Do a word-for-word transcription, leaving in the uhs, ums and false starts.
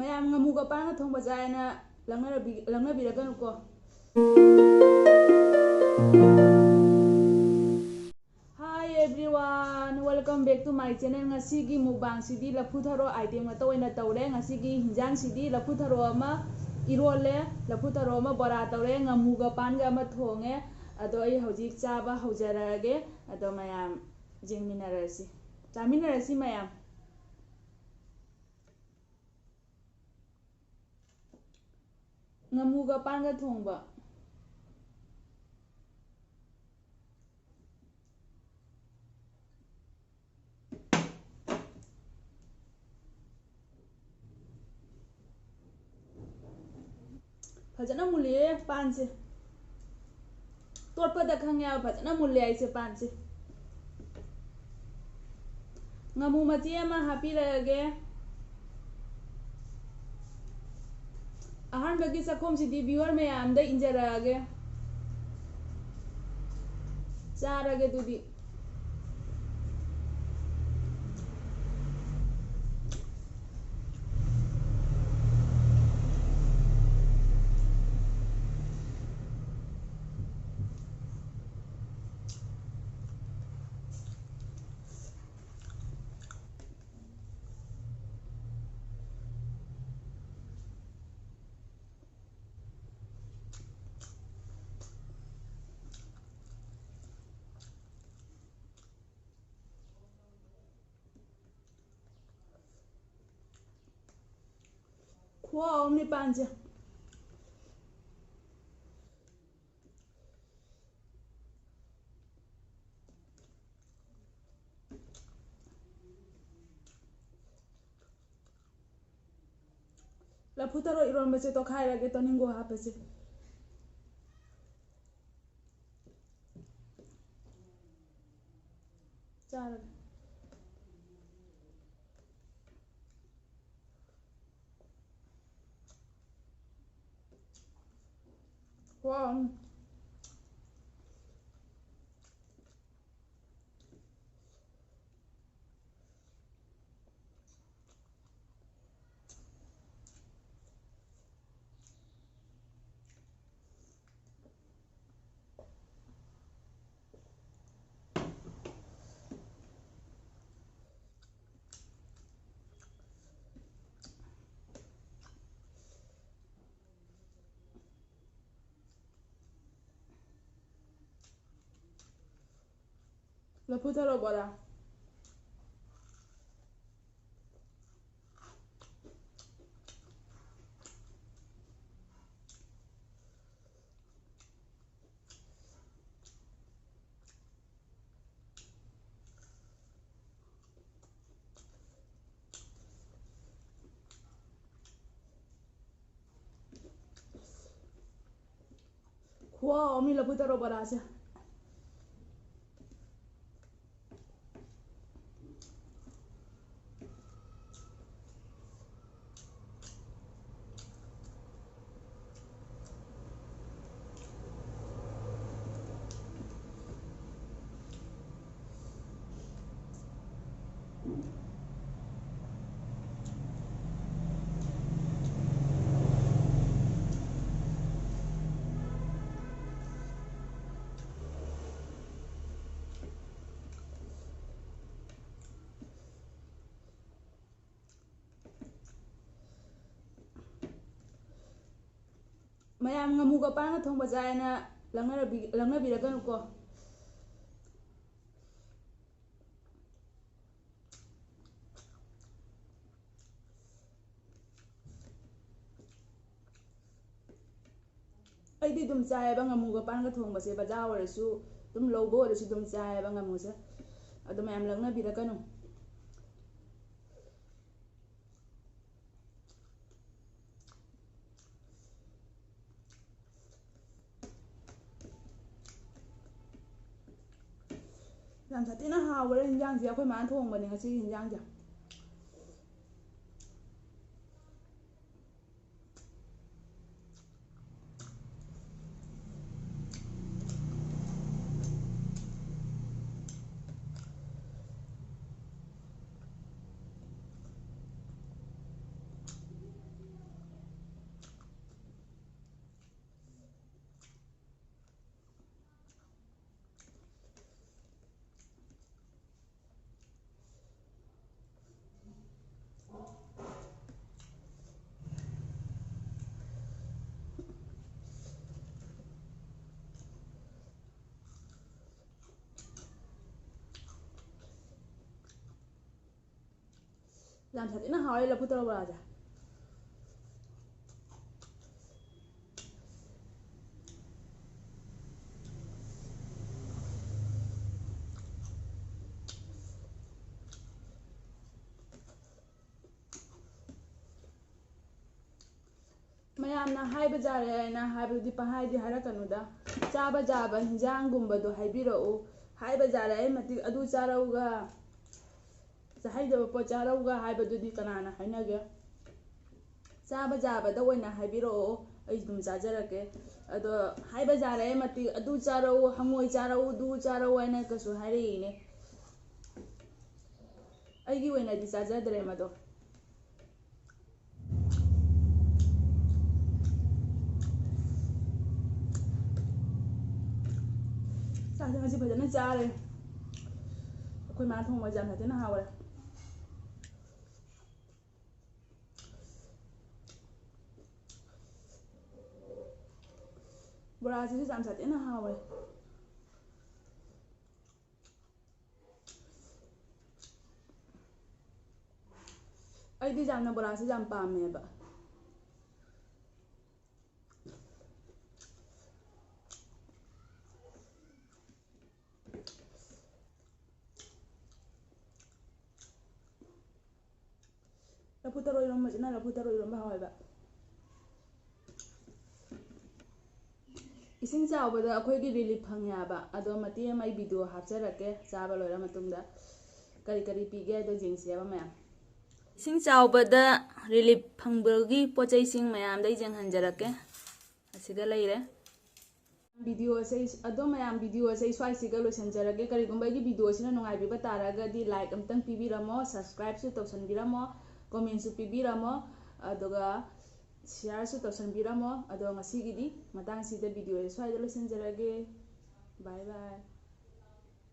ꯃꯌꯥꯝ ꯉꯥꯃꯨꯒ ꯄꯥꯟꯒ ꯊꯣꯡꯕ ꯆꯥꯏꯅ ꯂꯛꯅꯔꯕꯤ-, ꯂꯛꯅꯕꯤꯔꯛꯀꯅꯨꯀꯣ꯫ Hi everyone, welcome back to my channel. ꯉꯁꯤꯒꯤ mukbangꯁꯤꯗꯤ ꯂꯐꯨ ꯊꯔꯣ item ꯉꯥꯛꯇ ꯑꯣꯏꯅ ꯇꯧꯔꯦ꯫ ꯉꯁꯤꯒꯤ ꯍꯤꯟꯖꯥꯡꯁꯤꯗꯤ ꯂꯐꯨ ꯊꯔꯣ ꯑꯃ ꯏꯔꯣꯜꯂꯦ, ꯂꯐꯨ ꯊꯔꯣ ꯑꯃ ꯕꯣꯔꯥ ꯇꯧꯔꯦ, ꯉꯥꯃꯨꯒ ꯄꯥꯟꯒ ꯑꯃ ꯊꯣꯡꯉꯦ꯫ ꯑꯗꯣ ꯑꯩ ꯍꯧꯖꯤꯛ ꯆꯥꯕ ꯍꯧꯖꯔꯛꯑꯒꯦ꯫ ꯑꯗꯣ ꯃꯌꯥꯝ ꯌꯦꯡꯃꯤꯟꯅꯔꯁꯤ, ꯆꯥꯃꯤꯟꯅꯔꯁꯤ ꯃꯌꯥꯝ꯫ ꯉꯥꯃꯨꯒ ꯄꯥꯟꯒ ꯊꯣꯡꯕ꯫ ꯐꯖꯅ ꯃꯨꯜꯂꯦ ꯄꯥꯟꯁꯦ꯫ ꯇꯣꯠꯄꯗ ꯈꯪꯉꯦꯕ ꯐꯖꯅ ꯃꯨꯜꯂꯦ ꯍꯥꯏꯁꯦ ꯄꯥꯟꯁꯦ꯫ ꯉꯥꯃꯨ ꯃꯆꯦ ꯑꯃ ꯍꯥꯞꯄꯤꯔꯛꯑꯒꯦ꯫ ꯑꯍꯥꯟꯕꯒꯤ ꯆꯥꯛꯈꯣꯝꯁꯤꯗꯤ viewer ꯃꯌꯥꯝꯗ ꯏꯟꯖꯔꯛꯑꯒꯦ꯫ ꯆꯥꯔꯒꯦ ꯑꯗꯨꯗꯤ꯫ ꯈꯨꯍꯥꯎ ꯑꯃꯅꯤ ꯄꯥꯟꯁꯦ꯫ ꯂꯐꯨ ꯊꯔꯣ ꯏꯔꯣꯟꯕꯁꯦ ꯇꯣꯈꯥꯏꯔꯒꯦ, ꯇꯣꯅꯤꯡꯒꯣ ꯍꯥꯞꯄꯁꯦ꯫ ꯆꯥꯔꯒꯦ꯫ ꯋꯥꯎ꯫ ꯂꯐꯨ ꯊꯔꯣ ꯕꯣꯔꯥ꯫ ꯈꯨꯍꯥꯎ ꯑꯃꯅꯤ ꯂꯐꯨ ꯊꯔꯣ ꯕꯣꯔꯥꯁꯦ꯫ ꯃꯌꯥꯝ ꯉꯥꯃꯨꯒ ꯄꯥꯟꯒ ꯊꯣꯡꯕ ꯆꯥꯏꯅ ꯂꯛꯅꯔꯕꯤ-, ꯂꯛꯅꯕꯤꯔꯛꯀꯅꯨꯀꯣ꯫ ꯑꯩꯗꯤ ꯑꯗꯨꯝ ꯆꯥꯏꯌꯦꯕ ꯉꯥꯃꯨꯒ ꯄꯥꯟꯒ ꯊꯣꯡꯕꯁꯦ, ꯕꯖꯥꯔ ꯑꯣꯏꯔꯁꯨ, ꯑꯗꯨꯝ ꯂꯧꯕ ꯑꯣꯏꯔꯁꯨ ꯑꯗꯨꯝ ꯆꯥꯏꯌꯦꯕ ꯉꯥꯃꯨꯁꯦ꯫ ꯑꯗꯨ ꯃꯌꯥꯝ ꯂꯛꯅꯕꯤꯔꯛꯀꯅꯨ꯫ ꯌꯥꯝ ꯁꯥꯊꯤꯅ ꯍꯥꯎꯈ꯭ꯔꯦ ꯍꯤꯟꯖꯥꯡꯁꯦ꯫ ꯑꯩꯈꯣꯏ ꯃꯥꯅ ꯊꯣꯡꯕꯅꯦ ꯉꯁꯤꯒꯤ ꯍꯤꯟꯖꯥꯡꯁꯦ꯫ ꯌꯥꯝ ꯁꯥꯊꯤꯅ ꯍꯥꯎꯔꯦ ꯂꯐꯨ ꯊꯔꯣ ꯕꯣꯔꯥꯁꯦ꯫ ꯃꯌꯥꯝꯅ ꯍꯥꯏꯕ ꯖꯥꯔꯦ ꯍꯥꯏꯅ ꯍꯥꯏꯕꯗꯨꯗꯤ ꯄꯪꯍꯥꯏꯗꯤ ꯍꯥꯏꯔꯛꯀꯅꯨꯗ꯫ ꯆꯥꯕ ꯖꯥꯕ ꯍꯤꯟꯖꯥꯡꯒꯨꯝꯕꯗꯣ ꯍꯥꯏꯕꯤꯔꯛꯎ꯫ ꯍꯥꯏꯕ ꯖꯥꯔꯦ ꯑꯩ ꯃꯇꯤꯛ ꯑꯗꯨ ꯆꯥꯔꯧꯒ, ꯆꯥꯍꯩꯗꯕ ꯄꯣꯠ ꯆꯥꯔꯧꯒ ꯍꯥꯏꯕꯗꯨꯗꯤ ꯀꯅꯥꯅ ꯍꯥꯏꯅꯒꯦ? ꯆꯥꯕ ꯖꯥꯕꯗ ꯑꯣꯏꯅ ꯍꯥꯏꯕꯤꯔꯛꯑꯣ, ꯑꯩ ꯑꯗꯨꯝ ꯆꯥꯖꯔꯛꯀꯦ꯫ ꯑꯗꯣ ꯍꯥꯏꯕ ꯖꯥꯔꯦ ꯑꯩ ꯃꯇꯤꯛ ꯑꯗꯨ ꯆꯥꯔꯧ, ꯍꯪꯉꯣꯏ ꯆꯥꯔꯧ, ꯑꯗꯨ ꯆꯥꯔꯧ ꯍꯥꯏꯅ ꯀꯩꯁꯨ ꯍꯥꯏꯔꯛꯏꯅꯦ꯫ ꯑꯩꯒꯤ ꯑꯣꯏꯅꯗꯤ ꯆꯥꯖꯗ꯭ꯔꯦ ꯃꯗꯣ꯫ ꯆꯥꯛꯁꯦ ꯉꯁꯤ ꯐꯖꯅ ꯆꯥꯔꯦ꯫ ꯑꯩꯈꯣꯏ ꯃꯥ ꯊꯣꯡꯕꯁꯦ ꯌꯥꯝ ꯐꯖꯅ ꯍꯥꯎꯔꯦ꯫ ꯕꯣꯔꯥꯁꯤꯁꯨ ꯌꯥꯝ ꯁꯥꯊꯤꯅ ꯍꯥꯎꯋꯦ꯫ ꯑꯩꯗꯤ ꯌꯥꯝꯅ ꯕꯣꯔꯥꯁꯤ ꯌꯥꯝ ꯄꯥꯝꯃꯦꯕ꯫ ꯂꯐꯨ ꯊꯔꯣ ꯏꯔꯣꯝꯕꯁꯤꯅ ꯂꯐꯨ ꯊꯔꯣ ꯏꯔꯣꯝꯕ ꯍꯥꯎꯋꯦꯕ꯫ ꯏꯁꯤꯡ ꯆꯥꯎꯕꯗ ꯑꯩꯈꯣꯏꯒꯤ relief ꯐꯪꯉꯦ ꯍꯥꯏꯕ꯫ ꯑꯗꯣ ꯃꯇꯦꯛ ꯑꯃ ꯑꯩ video ꯍꯥꯞꯆꯔꯛꯀꯦ, ꯆꯥꯕ ꯂꯣꯏꯔ ꯃꯇꯨꯡꯗ ꯀꯔꯤ ꯀꯔꯤ ꯄꯤꯒꯦ ꯍꯥꯏꯗꯣ ꯌꯦꯡꯁꯦꯕ ꯃꯌꯥꯝ꯫ ꯏꯁꯤꯡ ꯆꯥꯎꯕꯗ relief ꯐꯪꯕꯒꯤ ꯄꯣꯠ ꯆꯩꯁꯤꯡ ꯃꯌꯥꯝꯗ ꯑꯩ ꯌꯦꯡꯍꯟꯖꯔꯛꯀꯦ꯫ ꯑꯁꯤꯗ ꯂꯩꯔꯦ꯫ Video ꯑꯁꯦ ꯑꯩ-, ꯑꯗꯣ ꯃꯌꯥꯝ, video ꯑꯁꯦ ꯑꯩ ꯁ꯭ꯋꯥꯏꯁꯤꯒ ꯂꯣꯏꯁꯤꯟꯖꯔꯒꯦ꯫ ꯀꯔꯤꯒꯨꯝꯕ ꯑꯩꯒꯤ video ꯑꯁꯤꯅ ꯅꯨꯡꯉꯥꯏꯕꯤꯕ ꯇꯥꯔꯒꯗꯤ like ꯑꯝꯇꯪ ꯄꯤꯕꯤꯔꯝꯃꯣ, subscribeꯁꯨ ꯇꯧꯁꯟꯕꯤꯔꯝꯃꯣ, commentꯁꯨ ꯄꯤꯕꯤꯔꯝꯃꯣ, ꯑꯗꯨꯒ shareꯁꯨ ꯇꯧꯁꯟꯕꯤꯔꯝꯃꯣ꯫ ꯑꯗꯣ ꯉꯁꯤꯒꯤꯗꯤ ꯃꯇꯥꯡꯁꯤꯗ video ꯑꯁꯦ ꯁ꯭ꯋꯥꯏꯗ ꯂꯣꯏꯁꯤꯟꯖꯔꯒꯦ꯫ Bye bye꯫